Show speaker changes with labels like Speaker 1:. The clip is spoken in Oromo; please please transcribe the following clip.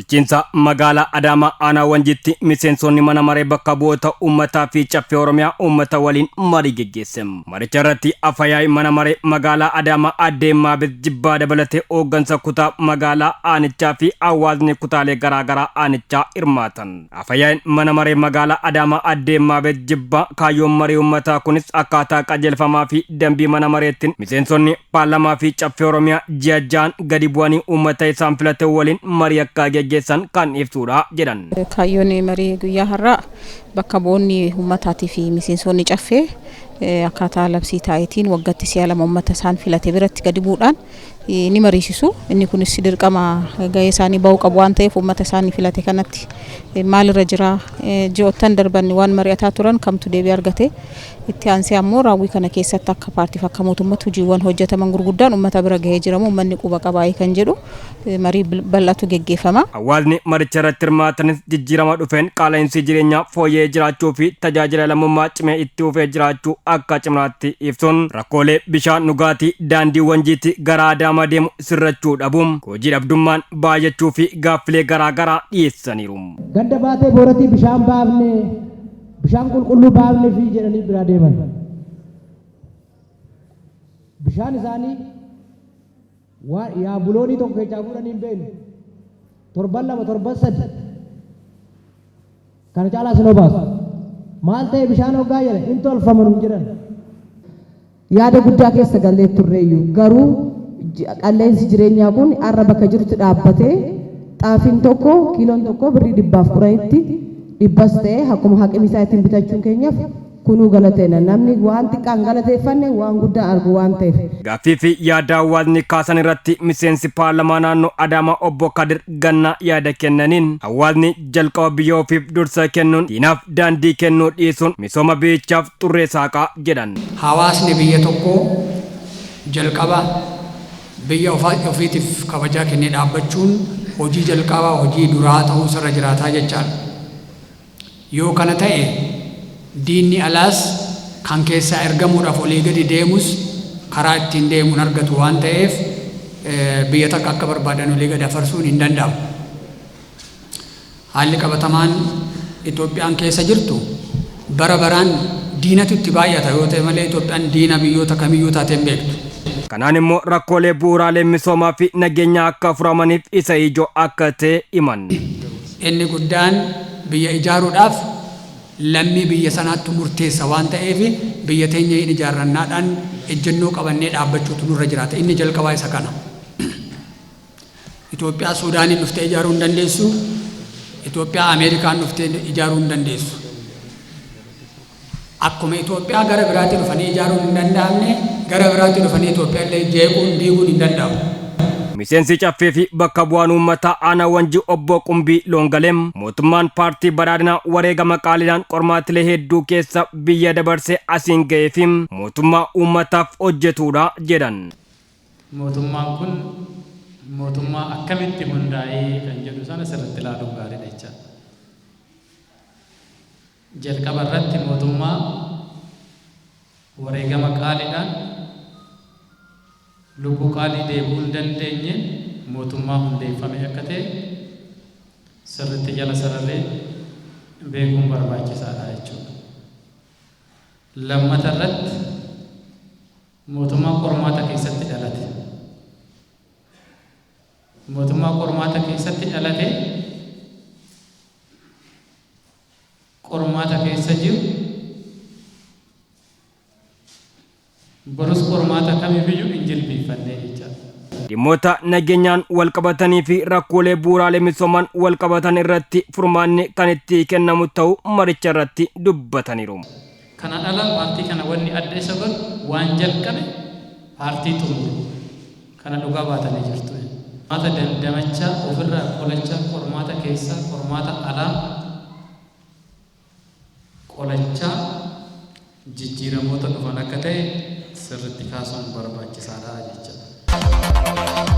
Speaker 1: Bulchiinsa magaalaa Adaamaa aanaa Wanjiitti miseensonni mana maree bakka bu'oota uummataa fi caffee Oromiyaa uummata waliin marii geggeesse. Maricha irratti afyaa'ii mana maree magaalaa Adaamaa addee Maabet Jibbaa dabalatee hooggansa kutaa magaalaa aanichaa fi hawaasni kutaalee garaagaraa aanichaa hirmaatan. Afyaa'iin mana maree magaalaa Adaamaa addee Maabet Jibbaa kaayyoon marii uummataa kunis akkaataa qajeelfamaa fi dambii mana mareettiin miseensonni paarlamaa fi caffee Oromiyaa ji'a ja'an gadi bu'anii uummata isaan filate waliin marii akka geggeessan kan ibsudha jedhan.
Speaker 2: Kaayyoon marii guyyaa har'aa bakka bu'oonni uummataatii fi miseensonni caffee akkaataa labsii taa'eetiin waggaatti si'a lama uummata isaan filate biratti gadi bu'uudhaan ni mariisisu. Inni kunis dirqama gahee isaanii bahuu qabu waan ta'eef uummata isaanii filate kanatti maalirra jira, ji'oottan darban waan mari'ataa turan kamtu deebii argate, itti aansee ammoo raawwii kana keessatti akka paartiif akka mootummaatti hojiiwwan hojjetaman gurguddaan uummata bira gahee jiramu uummanni quba qabaayee kan jedhu marii bal'atu geggeeffama.
Speaker 1: Hawaasni maricha irratti hirmaatanis jijjiirama dhufeen qaala'insi jireenyaa fooyya'ee jiraachuu fi tajaajila lammummaa cimee itti fufee jiraachuu akka cimaatti ibsuun rakkoolee bishaan dhugaatii daandii Wanjiitti gara Adaamaa deemu sirrachuu dhabuun hojii dhabdummaan baay'achuu fi gaaffilee garaagaraa dhiyeessaniiru.
Speaker 3: Ganda baatee booratii bishaan baafne, bishaan qulqulluu baafne fi jedhanii biraa deeman. Bishaan isaanii waan yaa buloonii tokko keessaa fuudhanii hin beeknu. Torban lama, torban sadi kana caalaa sin obaasu. Maal ta'e bishaan hoggaa jedhan hin tolfama nuun jedhan.
Speaker 4: Yaada guddaa keessa gallee turreeyyu, garuu qalleensi jireenyaa kun har'a bakka jirutti dhaabbatee xaafiin tokko kiiloon tokko birrii 110tti dhibbas ta'e akkuma haqimi isaa ittiin bitachuun keenyaaf kunuu galateena. Namni waan xiqqaan galateeffanne waan guddaa argu waan ta'eef.
Speaker 1: Gaaffii fi yaada hawaasni kaasan irratti miseensi paarlamaa naannoo Adaamaa obbo Kadir Gannaa yaada kennaniin hawaasni jalqaba biyya ofiif dursa kennuun diinaaf daandii kennuu dhiisuun misooma biyyichaaf xurree saaqaa jedhan.
Speaker 5: Hawaasni biyya tokkoo jalqaba biyya ofiitiif kabajaa kennee dhaabbachuun hojii jalqabaa, hojii duraa ta'uu isarra jiraataa jechaadha. Yoo kana ta'e diinni alaas kan keessaa ergamuudhaaf olii gadi deemus karaa ittiin deemu hin argatu waan ta'eef biyya takka akka barbaadan olii gadi afarsuun hin danda'amu. Haalli qabatamaan Itoophiyaan keessa jirtu bara baraan diinatu itti baay'ata yoo ta'e malee Itoophiyaan diina biyyoota kamiyyuu taatee hin beektu.
Speaker 1: Kanaan immoo rakkoolee bu'uuraalee misoomaa fi nageenyaa akka furamaniif isa ijoo akka ta'e himan.
Speaker 5: Inni guddaan biyya ijaaruudhaaf lammii biyya sanaattu murteessa waan ta'eef biyya teenya hin ijaarrannaadhaan ejjennoo qabannee dhaabbachuutu nurra jiraata. Inni jalqabaa isa kana. Itoophiyaa Suudaaniin dhuftee ijaaruu hin dandeessu. Itoophiyaa Ameerikaan dhuftee ijaaruu hin dandeessu. Akkuma Itoophiyaa gara biraatti dhufanii ijaaruun hin danda'amne, gara biraatti dhufanii Itoophiyaa illee jeequun diiguun hin danda'amu.
Speaker 1: Miseensi caffee fi bakka bu'aan uummataa aanaa Wanjii obbo Qumbii Loongaleem mootummaan paartii badhaadhinaa wareegama qaaliidhaan qormaatilee hedduu keessa biyya dabarsee asiin ga'ee fi mootummaa uummataaf hojjetudha jedhan.
Speaker 6: Mootummaan kun mootummaa akkamitti hundaa'ee kan jedhu sana sirriitti ilaaluun gaariidha jechaadha. Jalqaba irratti mootummaa wareegama qaaliidhaan lubbuu qaalii deebi'uu hin dandeenye mootummaa hundeeffame akka ta'e sirriitti jala sararree beekuun barbaachisaadha jechuudha. Lammata irratti mootummaa qormaata keessatti dhalate. Mootummaa qormaata keessatti dhalate, qormaata keessa jiru, borus qormaata kamiifiyyuu hin jilbiiffannee jechaadha.
Speaker 1: Dhimmoota nageenyaan wal qabatanii fi rakkoolee bu'uuraalee misoomaan wal qabatan irratti furmaanni kan itti kennamu ta'uu maricha irratti dubbataniiru.
Speaker 6: Kanaan ala paartii kana wanni adda isa godhu waan jalqabe paartii xumuru. Kana dhugaa baatanii jirtu. Qormaata dandamachaa, ofirraa qolachaa, qormaata keessaa, qormaata alaa qolachaa jijjiiramoota dhufan akka ta'e sirriitti kaasuun barbaachisaadha jechuudha.